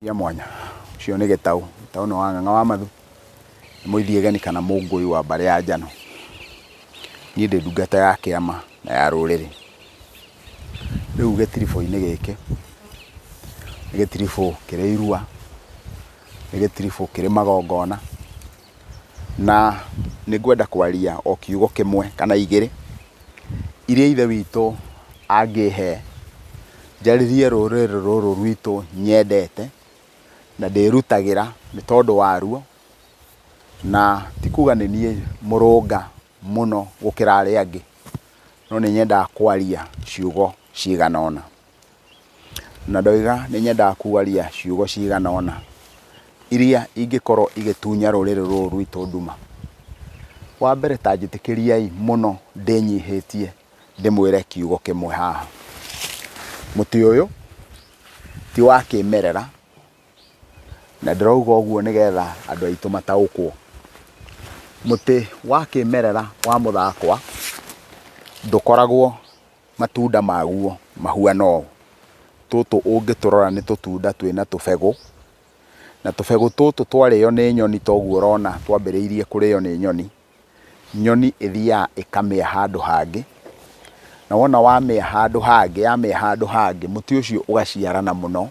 Cia mwanya. Ũcio nĩ Gĩtaũ. Gĩtaũ nĩ Wang'ang'a wa Mathu, nĩ mũithiĩgeni kana mũngũi wa mbarĩ ya Njano. Niĩ ndĩ ndungata ya kĩama na ya rũrĩrĩ. Rĩu gĩtiribũ-inĩ gĩkĩ, nĩ gĩtiribũ kĩrĩ irua, nĩ gĩtiribũ kĩrĩ magongona, na nĩ ngwenda kwaria o kiugo kĩmwe kana igĩrĩ, iria ithe witũ angĩhe njarĩrie rũrĩrĩ rũrũ rwitũ nyendete, na ndĩrutagĩra nĩ tondũ waruo, na ti kuga nĩ niĩ mũrũnga mũno gũkĩra arĩa angĩ, no nĩ nyendaga kwaria ciugo cigana ũna. Na ndoiga nĩ nyendaga kwaria ciugo cigana ũna iria ingĩkorwo igĩtunya rũrĩrĩ rũrũ rwitũ nduma. Wa mbere ta njĩtĩkĩriai mũno ndĩnyihĩtie ndĩmwĩre kiugo kĩmwe haha. Mũtĩ ũyũ ti wa kĩmerera, na ndĩrauga ũguo nĩgetha andũ aitũ mataũkwo. Mũtĩ wa kĩmerera wa mũthakwa ndũkoragwo matunda maguo mahuana ũũ. Tũtũ ũngĩtũrora nĩ tũtunda twĩna tũbegũ, na tũbegũ tũtũ twarĩo nĩ nyoni ta ũguo ũrona twambĩrĩirie kũrĩo nĩ nyoni, nyoni ĩthiaga ĩkamĩa handũ hangĩ, na wona wamĩa handũ hangĩ, yamĩa handũ hangĩ, mũtĩ ũcio ũgaciarana mũno.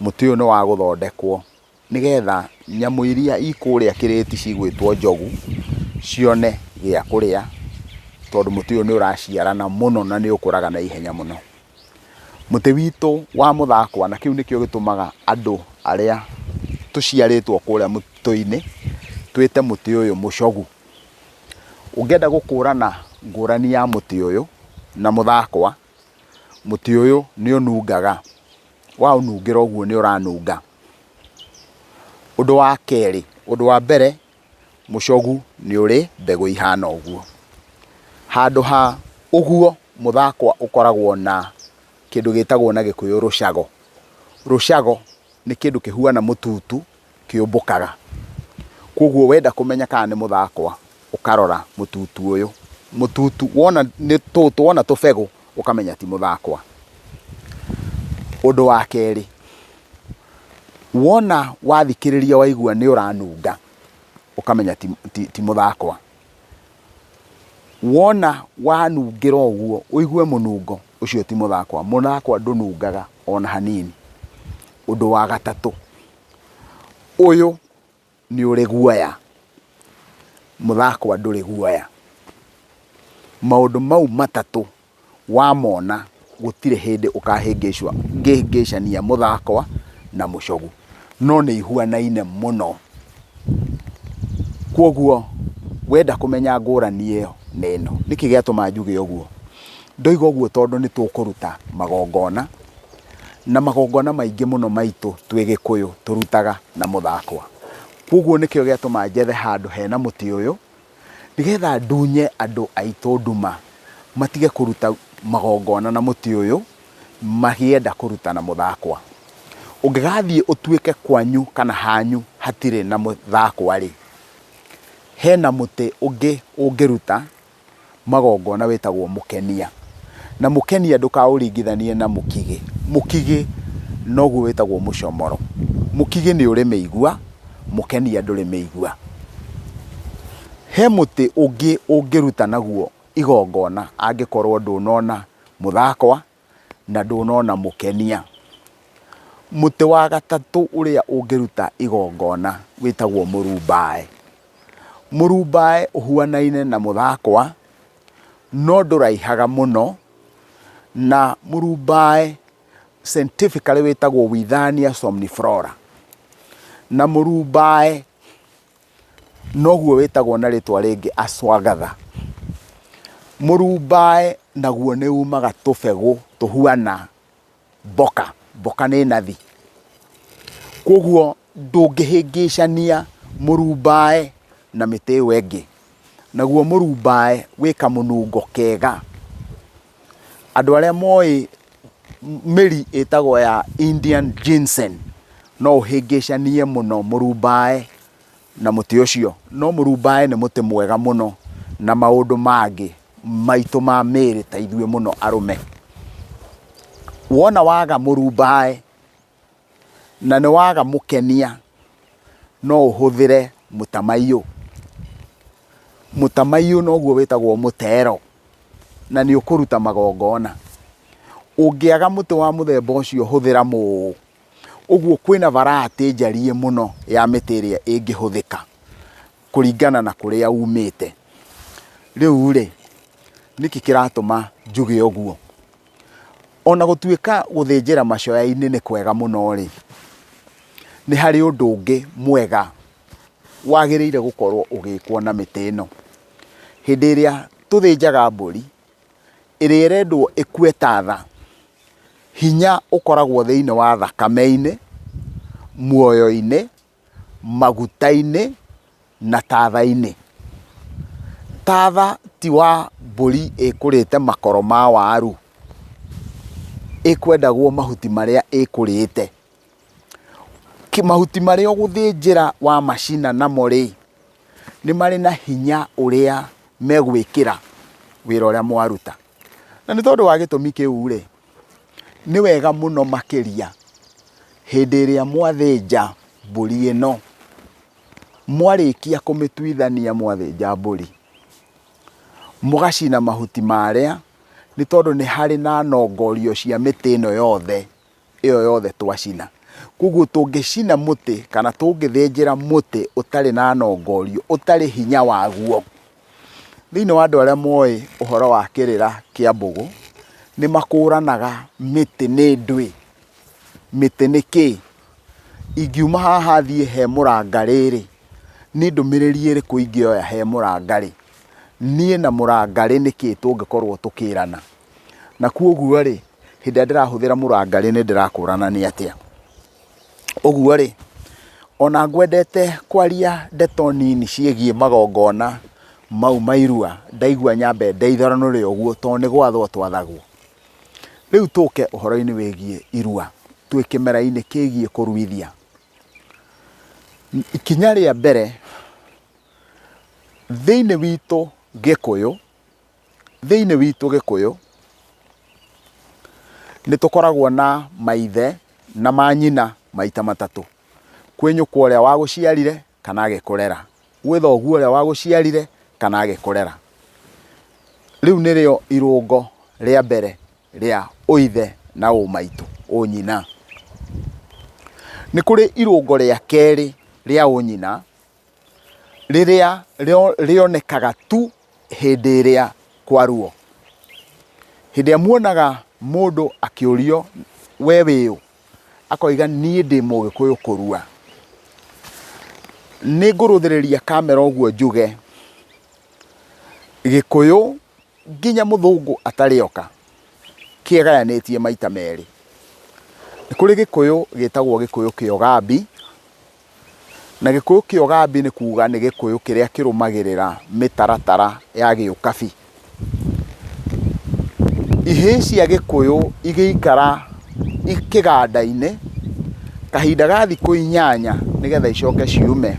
Mũtĩ ũyũ nĩ wa gũthondekwo nĩgetha nyamũ iria i kũrĩa kĩrĩti cigwĩtwo njogu, cione gĩa kũrĩa, tondũ mũtĩ ũyũ nĩ ũraciarana mũno na nĩ ũkũraga na ihenya mũno. Mũtĩ witũ wa mũthakwa, na kĩu nĩkĩo gĩtũmaga andũ arĩa tũciarĩtwo kũrĩa mũtitũ-inĩ twĩte mũtĩ ũyũ mũcogu. Ũngĩenda gũkũrana ngũrani ya mũtĩ ũyũ na mũthakwa, mũtĩ ũyũ nĩ ũnungaga, waũnungĩra ũguo nĩ ũranunga. Ũndũ wa kerĩ, ũndũ wa mbere mũcogu nĩ ũrĩ mbegũ ihana ũguo. Handũ ha ũguo mũthakwa ũkoragwo na kĩndũ gĩtagwo na gĩkũyũ rũcago. Rũcago nĩ kĩndũ kĩhuana mũtutu kĩũmbũkaga. Koguo wenda kũmenya kana nĩ mũthakwa ũkarora mũtutu ũyũ. Mũtutu wona nĩ tũtũ wona tũbegũ ũkamenya ti mũthakwa. Ũndũ wa kerĩ, wona wathikĩrĩria waigua nĩ ũranunga ũkamenya ti, ti, ti mũthakwa. Wona wanungĩra ũguo ũigue mũnungo ũcio ti mũthakwa. Mũthakwa ndũnungaga ona hanini. Ũndũ wa gatatũ, ũyũ nĩ ũrĩ guoya, mũthakwa ndũrĩ guoya. Maũndũ mau matatũ wamona gũtirĩ hĩndĩ ũkahĩngĩcwa ngĩhĩngĩcania mũthakwa na mũcogu, no nĩ ihuanaine mũno. Kwoguo wenda kũmenya ngũrani ĩyo nĩ ĩno. Nĩkĩ gĩatũma njuge ũguo? Ndoiga ũguo tondũ nĩ tũkũruta magongona, na magongona maingĩ mũno maitũ twĩ Gĩkũyũ tũrutaga na mũthakwa. Kwoguo nĩkĩo gĩatũma njethe handũ hena mũtĩ ũyũ, nĩgetha ndunye andũ aitũ nduma, matige kũruta magongona na mũtĩ ũyũ, makĩenda kũruta na mũthakwa. Ũngĩgathiĩ ũtuĩke kwanyu kana hanyu hatirĩ na mũthakwa-rĩ, hena mũtĩ ũngĩ ũngĩruta magongona wĩtagwo mũkenia. Na mũkenia ndũkaũringithanie na mũkigĩ. Mũkigĩ noguo wĩtagwo mũcomoro. Mũkigĩ nĩ ũrĩ mĩigua, mũkenia ndũrĩ mĩigua. He mũtĩ ũngĩ ũngĩruta naguo igongona angĩkorwo ndũnona mũthakwa na ndũnona mũkenia. Mũtĩ wa gatatũ ũrĩa ũngĩruta igongona wĩtagwo mũrumbae. Mũrumbae ũhuanaine na mũthakwa, no ndũraihaga mũno, na mũrumbae scientifically wĩtagwo Withania somniflora. Na mũrumbae noguo wĩtagwo na rĩtwa rĩngĩ ashwagandha. Mũrumbae naguo nĩ umaga tũbegũ tũhuana mboka, mboka nĩ nathi. Koguo ndũngĩhĩngĩcania mũrumbae na mĩtĩ ĩyo ĩngĩ. Naguo mũrumbae wĩ kamũnungo kega. Andũ arĩa moĩ mĩri ĩtagwo ya Indian ginseng, no ũhĩngĩcanie mũno mũrumbae na mũtĩ ũcio. No mũrumbae nĩ mũtĩ mwega mũno na maũndũ mangĩ maitũ ma mĩĩrĩ ta ithuĩ mũno arũme. Wona waga mũrumbae, Na nĩ waga mũkenia no ũhũthĩre mũtamaiyũ. Mũtamaiyũ noguo wĩtagwo mũtero na nĩ ũkũruta magongona. Ũngĩaga mũtĩ wa mũthemba ũcio hũthĩra mũũ. Ũguo kwĩna variety njariĩ mũno ya mĩtĩ ĩrĩa ĩngĩhũthĩka kũringana na kũrĩa umĩte. Rĩu rĩ, nĩkĩ kĩratũma njuge ũguo? Ona gũtuĩka gũthĩnjĩra macoya-inĩ nĩ kwega mũno rĩ, nĩ harĩ ũndũ ũngĩ mwega wagĩrĩire gũkorwo ũgĩkwo na mĩtĩ ĩno. Hĩndĩ ĩrĩa tũthĩnjaga mbũri, ĩrĩa ĩrendwo ĩkue ta tha, hinya ũkoragwo thĩinĩ wa thakame-inĩ, muoyo-inĩ, maguta-inĩ na tatha-inĩ. Tatha ti wa mbũri ĩkũrĩte makoro ma waru, ĩkwendagwo mahuti marĩa ĩkũrĩte. Mahuti marĩa ũgũthĩnjĩra wamacina namo rĩ, nĩ marĩ na hinya ũrĩa megwĩkĩra wĩra ũrĩa mwaruta. Na nĩ tondũ wa gĩtũmi kĩu rĩ, nĩ wega mũno makĩria hĩndĩ ĩrĩa mwathĩnja mbũri ĩno, mwarĩkia kũmĩtuithania mwathĩnja mbũri, mũgacina mahuti marĩa, nĩ tondũ nĩ harĩ na nongorio cia mĩtĩ ĩno yothe, ĩyo yothe twacina. Koguo tũngĩcina mũtĩ kana tũngĩthĩnjĩra mũtĩ ũtarĩ na nongorio, ũtarĩ hinya waguo, thĩinĩ wa andũ arĩa moĩ ũhoro wa kĩrĩra kĩa mbũgũ, nĩ makũranaga mĩtĩ nĩ ndwĩ, mĩtĩ nĩ kĩĩ. Ingiuma haha thiĩ he mũrangarĩ rĩ, nĩ ndũmĩrĩri ĩrĩkũ ingĩoya he mũrangarĩ? Niĩ na mũrangarĩ nĩkĩ tũngĩkorwo tũkĩrana? Na koguo rĩ, hĩndĩ ĩrĩa ndĩrahũthĩra mũrangarĩ nĩ ndĩrakũrana nĩ atĩa? Ũguo rĩ, ona ngwendete kwaria ndeto nini ciĩgiĩ magongona mau ma irua, ndaigua nyambe ndeithanũre ũguo tondũ nĩ gwathwo twathagwo. Rĩu tũke ũhoro-inĩ wĩgiĩ irua, twĩ kĩmera-inĩ kĩgiĩ kũruithia. Ikinya rĩa mbere thĩinĩ witũ Gĩkũyũ, thĩinĩ witũ Gĩkũyũ, nĩ tũkoragwo na maithe na manyina maita matatũ. Kwĩ nyũkwa ũrĩa wagũciarire kana agĩkũrera, gwĩ thoguo ũrĩa wagũciarire kana agĩkũrera. Rĩu nĩrĩo irũngo rĩa mbere rĩa ũithe na ũmaitũ, ũnyina. Nĩ kũrĩ irũngo rĩa kerĩ rĩa ũnyina, rĩrĩa rĩonekaga tu hĩndĩ ĩrĩa kwaruo. Hĩndĩ ĩrĩa muonaga mũndũ akĩũrio we wĩ ũ, akoiga niĩ ndĩ mũgĩkũyũ kũrua. Nĩ ngũrũthĩrĩria kamera ũguo njuge, Gĩkũyũ nginya mũthũngũ atarĩ oka, kĩegayanĩtie maita merĩ. Nĩ kũrĩ Gĩkũyũ gĩtagwo Gĩkũyũ kĩa Ũgambi, na Gĩkũyũ kĩa Ũgambi nĩ kuga nĩ Gĩkũyũ kĩrĩa kĩrũmagĩrĩra mĩtaratara ya gĩũkabi. Ihĩĩ cia Gĩkũyũ igĩikara kĩganda-inĩ kahinda ga thikũ inyanya nĩgetha icoke ciume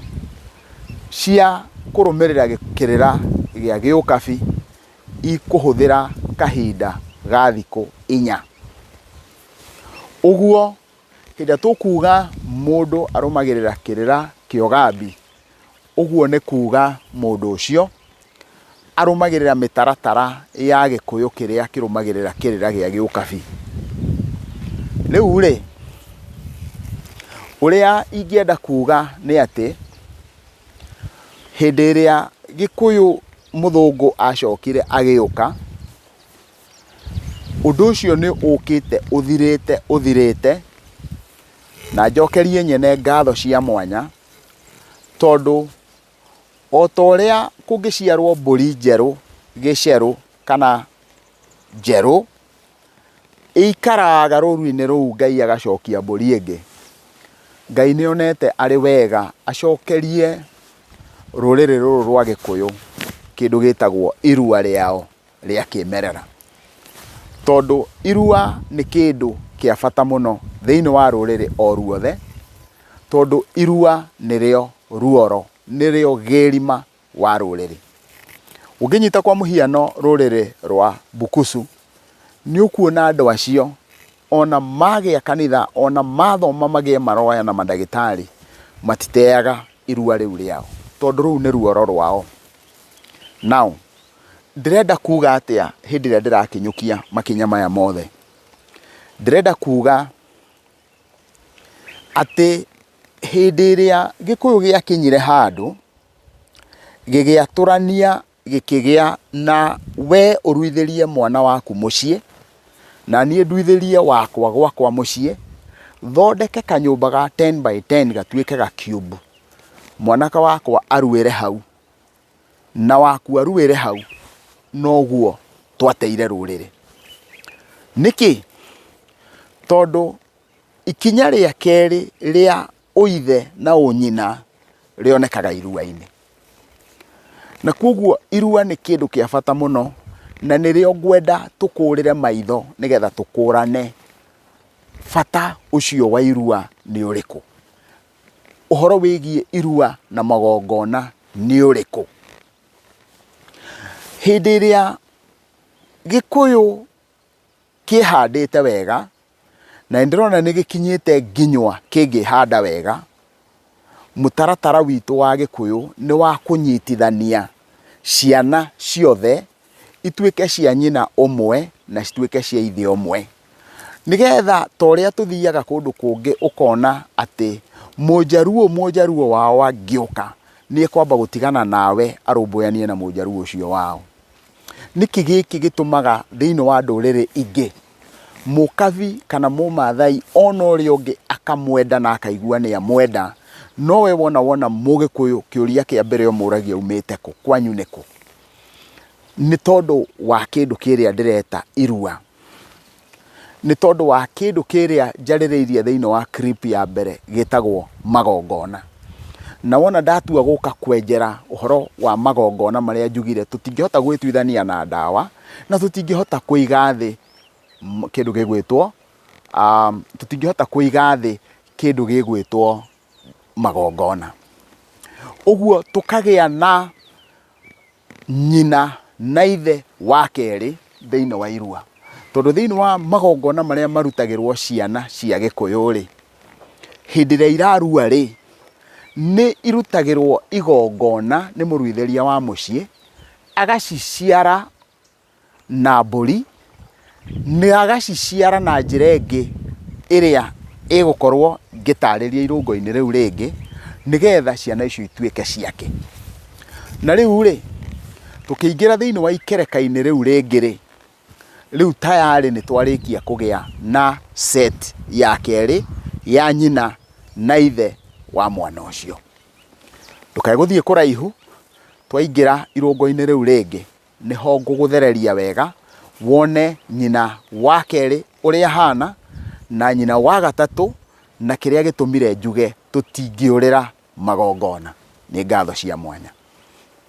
cia kũrũmĩrĩra kĩrĩra gĩa gĩũkabi ikũhũthĩra kahinda ga thikũ inya. Ũguo hĩndĩ ĩrĩa tũkuga mũndũ arũmagĩrĩra kĩrĩra kĩa ũgambi, ũguo nĩ kuga mũndũ ũcio arũmagĩrĩra mĩtaratara ya Gĩkũyũ kĩrĩa kĩrũmagĩrĩra kĩrĩra gĩa gĩũkabi. Rĩu rĩ, ũrĩa ingĩenda kuga nĩ atĩ, hĩndĩ ĩrĩa Gĩkũyũ mũthũngũ acokire agĩũka, Ũndũ ũcio nĩ ũkĩte ũthirĩte ũthirĩte, na njokerie nyene ngatho cia mwanya, tondũ o ta ũrĩa kũngĩciarwo mbũri njerũ gĩcerũ kana njerũ, ĩikaraga rũru-inĩ rũu Ngai agacokia mbũri ĩngĩ. Ngai nĩ onete arĩ wega acokerie rũrĩrĩ rũrũ rwa Gĩkũyũ kĩndũ gĩtagwo irua rĩao. rĩa kĩmerera. Tondũ irua nĩ kĩndũ kĩa bata mũno thĩinĩ wa rũrĩrĩ o ruothe, tondũ irua nĩrĩo ruoro, nĩrĩo gĩrima wa rũrĩrĩ. Ũngĩnyita kwa mũhiano rũrĩrĩ rwa Bukusu, nĩ ũkuona andũ acio. Ona magĩa kanitha, ona mathoma magĩe maroya na mandagĩtarĩ, matiteaga irua rĩu rĩao, tondũ rũu nĩ ruoro rwao. Now, ndĩrenda kuga atĩa hĩndĩ ĩrĩa ndĩrakinyũkia makinya maya mothe? Ndĩrenda kuga atĩ hĩndĩ ĩrĩa Gĩkũyũ gĩakinyire handũ, gĩgĩatũrania gĩkĩgĩa na we ũruithĩrie mwana waku mũciĩ, na niĩ nduithĩrie wakwa gwakwa mũciĩ, thondeke kanyũmba ga 10 by 10 gatuĩke ga cube, mwanake wakwa aruĩre hau, na waku aruĩre hau, noguo twateire rũrĩrĩ. Nĩkĩ? Tondũ ikinya rĩa kerĩ rĩa ũithe na ũnyina rĩonekaga irua-inĩ. Na koguo irua nĩ kĩndũ kĩa bata mũno, na nĩrĩo ngwenda tũkũrĩre maitho nĩgetha tũkũrane bata ũcio wa irua nĩ ũrĩkũ. Ũhoro wĩgiĩ irua na magongona nĩ ũrĩkũ. Hĩndĩ ĩrĩa Gĩkũyũ kĩhandĩte wega, na nĩ ndĩrona nĩ gĩkinyĩte nginywa kĩngĩhanda wega, mũtaratara witũ wa Gĩkũyũ nĩ wa kũnyitithania ciana ciothe ituĩke cia nyina ũmwe na cituĩke cia ithe ũmwe. Nĩgetha ta ũrĩa tũthiaga kũndũ kũngĩ ũkona atĩ Mũnjaruo Mũnjaruo wao angĩũka nĩ ekwamba gũtigana nawe arũmbũyanie na Mũnjaruo ũcio wao. Nĩkĩ gĩkĩ gĩtũmaga thĩinĩ wa ndũrĩrĩ ingĩ Mũkabi kana Mũmathai ona ũrĩa ũngĩ akamwenda na akaigua nĩ amwenda, no we wona wona Mũgĩkũyũ kĩũria kĩa mbere ũmũragia umĩte kũ, kwanyu nĩ kũ? Nĩ tondũ wa kĩndũ kĩrĩa ndĩreta irua. Nĩ tondũ wa kĩndũ kĩrĩa njarĩrĩirie thĩinĩ wa clip ya mbere gĩtagwo magongona. Na wona ndatua gũka kwenjera ũhoro wa magongona marĩa njugire tũtingĩhota gwĩtuithania na ndawa, na tũtingĩhota kũiga thĩ kĩndũ gĩgwĩtwo tũtingĩhota kũiga thĩ kĩndũ gĩgwĩtwo magongona. Ũguo tũkagĩa na nyina na ithe wa kerĩ thĩinĩ wa irua. Tondũ thĩinĩ wa magongona marĩa marutagĩrwo ciana cia Gĩkũyũ-rĩ, hĩndĩ ĩrĩa irarua-rĩ, nĩ irutagĩrwo igongona nĩ mũruithĩria wa mũciĩ, agaciciara na mbũri, na agaciciara na njĩra ĩngĩ ĩrĩa ĩgũkorwo ngĩtarĩria irũngo-inĩ rĩu rĩngĩ, nĩgetha ciana icio ituĩke ciake. Na rĩu rĩ, tũkĩingĩra thĩinĩ wa ikereka-inĩ rĩu rĩngĩ rĩ, rĩu tayarĩ nĩ twarĩkia kũgĩa na set ya kerĩ ya nyina na ithe wa mwana ũcio. Ndũkae gũthiĩ kũraihu, twaingĩra irũngo-inĩ rĩu rĩngĩ, nĩho ngũgũthereria wega, wone nyina wa kerĩ ũrĩa ahana, na nyina wa gatatũ, na kĩrĩa gĩtũmire njuge tũtingĩũrĩra magongona. Nĩ ngatho cia mwanya.